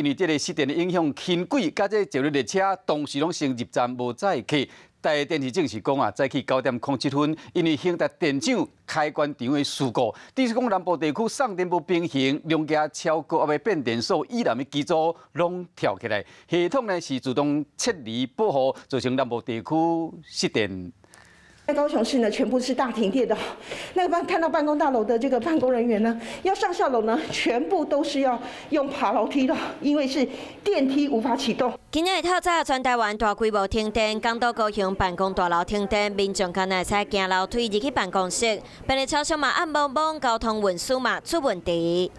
因為這个失電的影響，輕軌佮這捷運列車同時攏先入站無載客。台電是證實講啊，早起9點07分，因為興達電廠開關場的事故，致使講南部地區送電無平衡，兩架超高壓的變電所以南的機組攏跳起來，系統呢是自動撤離保護，造成南部地區失電。在高雄市呢，全部是大停電的。那個辦看到辦公大樓的這個辦公人員呢，要上下樓呢，全部都是要用爬樓梯的，因為是電梯無法啟動。今仔日透早全台灣大規模停電，港都高雄辦公大樓停電，民眾敢若會使行樓梯入去辦公室，便利超商嘛暗濛濛，交通運輸嘛出問題。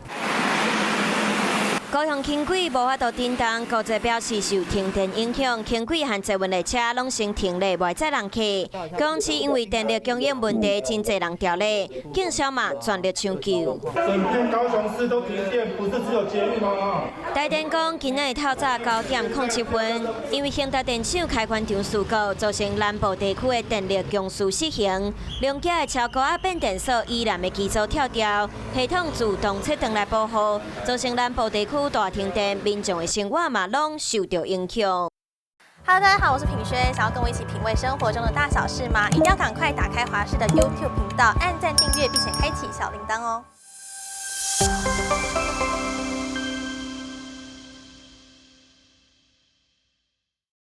高雄輕軌無法度振動，高捷表示受停電影響，輕軌和捷運列車攏先停咧，袂載人客。高雄市因為電力供應問題，真濟人調咧，警消嘛全力搶救。整片高雄市都停電，不是只有捷運哦。台電講，今仔日透早9點07分，因為興達電廠開關場事故，造成南部地區的電力供輸失衡，兩架的超高壓變電所以南的機組跳掉，系統自動切斷來保護，造成南部地區大停電，民眾的生活嘛攏受著影響。 Hello，大家好，我是品軒，想要跟我一起品味生活中的大小事嗎？一定要趕快打開華視的 YouTube 頻道，按讚訂閱，並且開啟小鈴鐺哦。